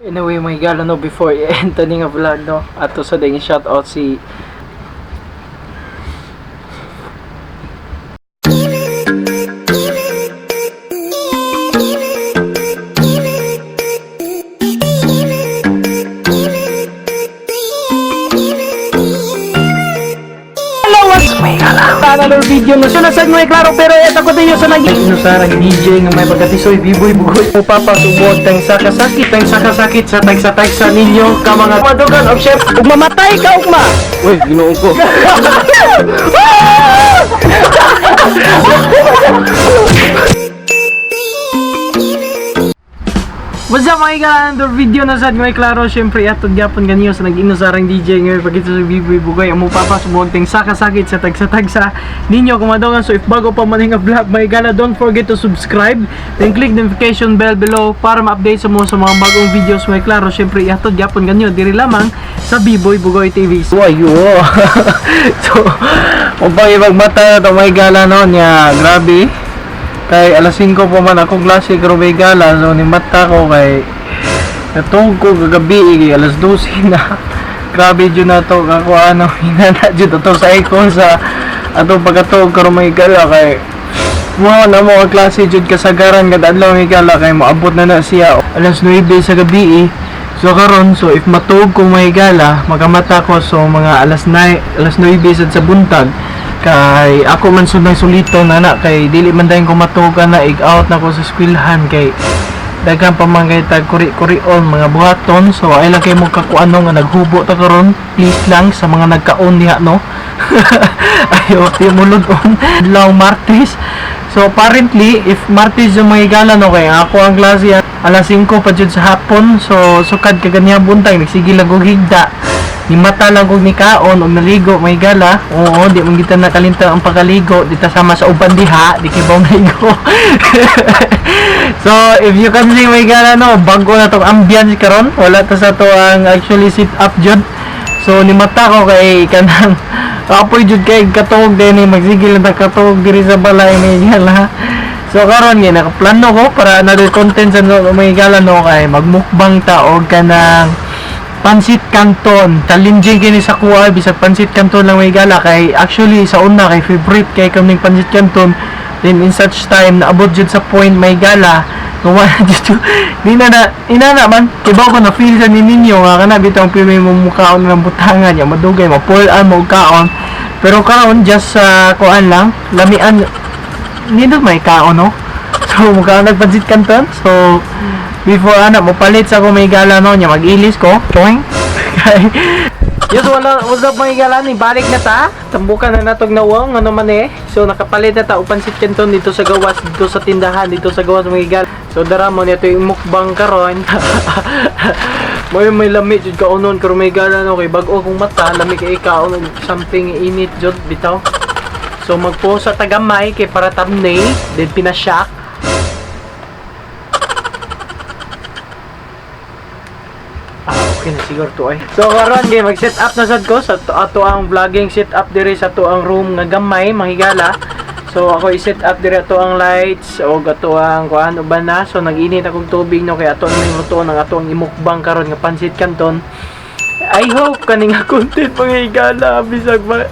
Anyway, mga higala, no, before i-end ni nga vlog, no, ato sa ding shout out si Hello, what's my higala? Another video no. So, nasad mo klaro, pero eto ko din sa naging inusarang DJ nga may pagkatisoy, biboy, bugoy, upapasubog, tang sakasakit, tang sakasakit sa tagsa-tagsa ninyo, ka mga madugan of chef, ug mamatay ka ugma! Uy, ginoo ko. What's up, mga higala? Another video na sad may klaro. Syempre, atod gyapon kaniyo sa nag-inusarang DJ ngayon pagkita sa Biboy Bugay. Amo papasubog ting sakasakit sa tagsa-tagsa ninyo kumadongan. So if bago pa man nga vlog, mga higala, don't forget to subscribe. Then click the notification bell below para ma-update sa mo sa mga bagong videos, may klaro. Syempre, atod gyapon kaniyo diri lamang sa Biboy Bugoy TV. So ayo. So, upang ibagmata na to, mga higala, no niya, grabe. Kay alas 5 pa man akong klase pero may gala, so ni mata ko kay natungog ko kagabi eh, kay alas 12 na. Grabe jud na to kako ano, hinana jud to sa icon sa atong pagkatuog karon, may gala, kay mo na mo ang klase jud kasagaran kada adlaw, may gala, kay moabot na na siya alas 9 sa gabi eh. So karon, so if matuog ko, may gala, makamata ko so mga alas 9, alas 9 sad sa buntag kay ako man sud nang sulito na na kay dili man dayon ko matuog na ig-out na ko sa eskwelahan kay daghan pa man kay tag kuri-kurion mga buhaton. So ay lang kay mo kakuano nga naghubo ta karon, please lang sa mga nagkaon diha, no, ayo di mo lud-on. Adlaw Martes, so apparently if Martes yung mga higala, no, kay ako ang klase alas 5 pa jud sa hapon, so sukad kaganiya buntag nagsige lang og higda, ni mata lang kog ni kaon og naligo, may gala. Oo, di man kita nakalimtan ang pagkaligo, di ta sama sa uban diha, di kay baw naligo. So if you can see, may gala, no, bago na tong ambience karon, wala ta sa to ang actually sit up jud. So ni mata ko kay kanang apoy jud kay katuog din eh, magsigil lang ta katuog diri sa balay, may gala. So karon nga nakaplano ko para another content sa no, may gala, no, kay magmukbang ta og kanang pansit canton. Challenging kini sa kuha bisag pansit canton lang, may gala, kay actually sa una kay favorite kay kaming pansit canton. Then in such time naabot jud sa point, may gala, nga wala jud di na na inana man kibaw ko na feel sa ninyo nga kana bitaw pirmi mo mukaon ng butangan ya madugay mapulaan mo og kaon. Pero karon just sa kuan lang, lamian nindot may kaon, no. So mukaon nagpansit canton. So before ana mo palit sa ko, may gala, no, nya mag-ilis ko toing. Yes, wala, what's up, mga gala, ni balik na ta. Tambukan na natog nawong ano man eh. So nakapalit na ta og pansit canton dito sa gawas, dito sa tindahan, dito sa gawas, mga gala. So dara mo nito yung mukbang karon. May may lami jud kaunon karon, may gala, no, kay bag-o kong mata, lami kay kaon og something init jud bitaw. So magpost sa tagamay kay para thumbnail, then pinasyak. Ah, okay na siguro to ay. So karon kay mag-set up na sad ko sa ato ang vlogging set up diri sa ato ang room nga gamay, mga higala. So ako i-set up diri ato ang lights o ato ang kuan uban na. So nag-init akong tubig, no, kay ato na yung lutuon ang ato ang imukbang karon nga pansit canton. I hope kani nga content, mga higala, bisag ba,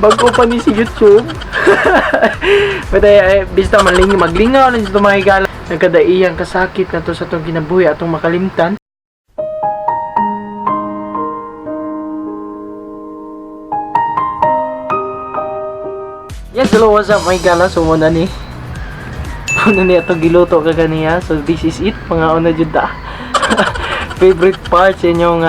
bago pa ni si YouTube. But ay, bista maling maglingaw na dito, mga higala. Nagkadaiyang kasakit na to sa atong kinabuhi atong makalimtan. Yes, hello, what's up, mga higala? So, muna ni. Muna ni atong giluto kaganiya. So, this is it. Mga una jud ta. Favorite part sa inyong,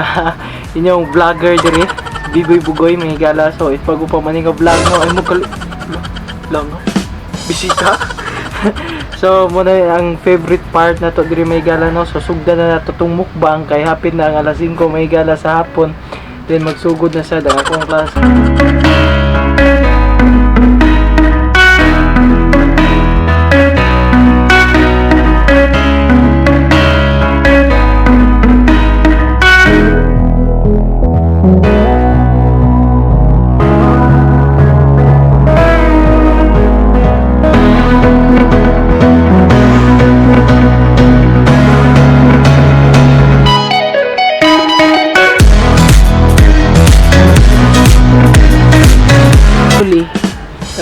inyong vlogger diri. Biboy Bugoy, mga higala. So, if bago pa man nga vlog, no, ay mo kal... Lang, no? Bisita. So, muna ang favorite part na to diri, may gala, no. So, sugdan na nato tong mukbang kay hapit na ang alas 5, may gala, sa hapon. Then magsugod na sa ang akong class.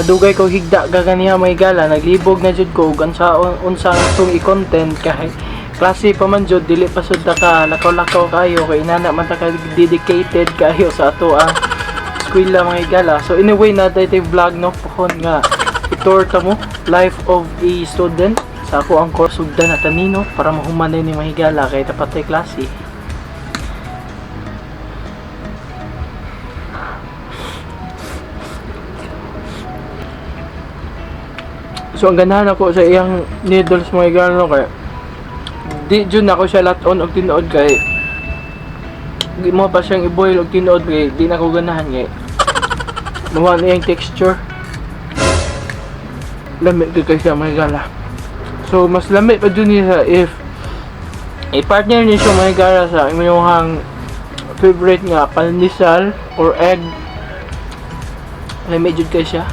Nadugay ko higda gaganiha may gala, naglibog na jud ko ug unsa unsa ang atong i-content kay klase pa man jud, dili pa sud ta ka lakaw-lakaw kayo kay inana man ta ka dedicated kayo sa ato ang eskwela mga higala. So anyway, na tay vlog no pohon nga i-tour ta mo life of a student sa ako ang course sugdan na tanino para mahuman na ni mga higala kay tapat tay klase. So ang ganahan ako sa iyang noodles mga higala no, kay di jud nako siya laton og tinuod kay di mo pa siyang i-boil og tinuod kay di na ko ganahan kay mawa na iyang texture. Lami gyud kay siya mga higala. So mas lami pa jud niya if i-partner niyo siya mga higala sa inyong favorite nga pandesal or egg. Lami jud kay siya.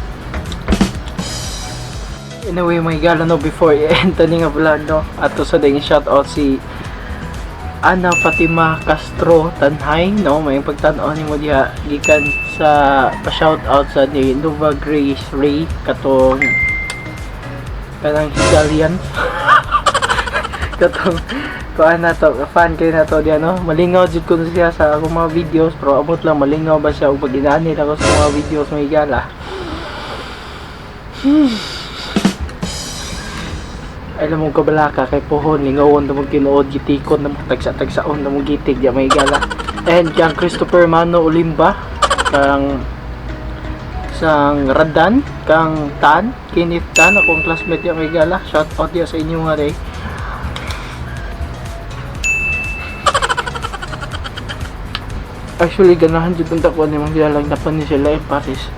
Anyway mga higala no, before i-end ni nga vlog no, ato sa ding shout out si Ana Fatima Castro Tanhay no, may pagtan-aw nimo diha gikan sa pa-shout out sa ni Nova Grace Ray katong kanang Higalian katong kuan na to, fan kay na to diha no. Malingaw jud ko siya sa akong mga videos pero abot lang malingaw ba siya og pag-inaanit ako sa mga videos mga higala. Alam mo kabalaka kay pohon lingawon na mong tinuod gitikon na mong tagsa-tagsaon na mong gitig di may gala. And kang Christopher Mano Olimba, kang sang Radan, kang Tan, Kenneth Tan, akong classmate di may gala. Shout out diya sa inyo nga day. Actually ganahan jud ang takwan ni mga lang napan ni sila in Paris.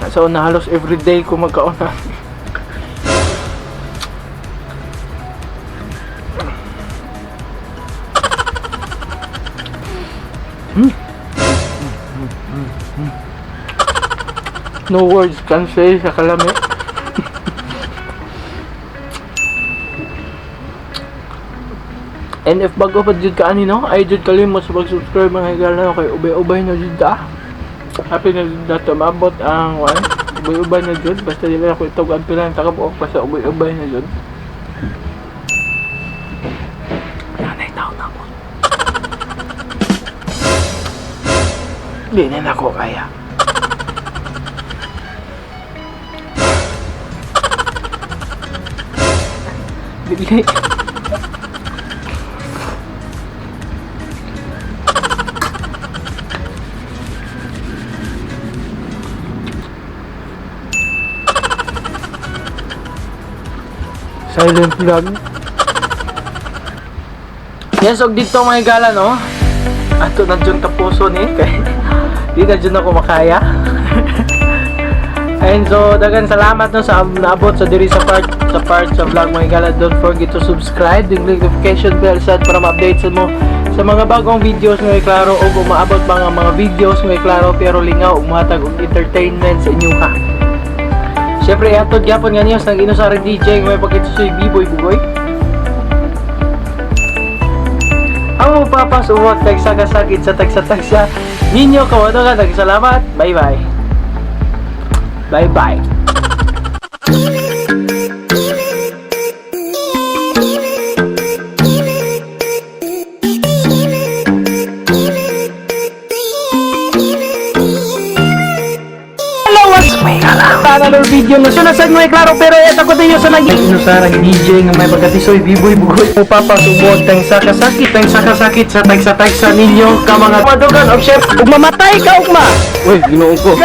So na halos everyday ko magkaon na. No words can say sa kalami. And if bago pa jud ka ani no, ay jud kalimot sa pag-subscribe mga higala kay ubay-ubay na jud ta. Happy na jud na tumabot ang one. Ubay-ubay na jud basta dili ako itog-an pila ang takabuok basta ubay-ubay na jud. Nanay tao na po. Di na nako kaya. Dili. Silent vlog. Yes, og dito mga higala no. Ato na dyan tapuso ni kay di na dyan ako makaya. And so dagan salamat no sa naabot sa diri sa part sa vlog mga higala. Don't forget to subscribe, din click notification bell sad para ma-update sa mo sa mga bagong videos mga klaro og umaabot pa nga mga videos mga klaro pero lingaw ug mohatag og entertainment sa inyo ha. Siyempre, ihatod gyapon nga niyo sa nag-inusarang DJ may pagkitusoy Biboy Bugoy. Ang mapapasuwag tagsakasakit sa tagsa-tagsa ninyo kawado ka nagsalamat. Bye-bye. Bye-bye. Another video na sunod mo klaro pero eto ko ninyo sa naging inusarang DJ nga may pagkatisoy Biboy Bugoy mapapasubot tang sakasakit tang sakasakit sa tagsa-tagsa ninyo ka mga madugan og chef ug mamatay ka ugma. Uy, Ginoo ko.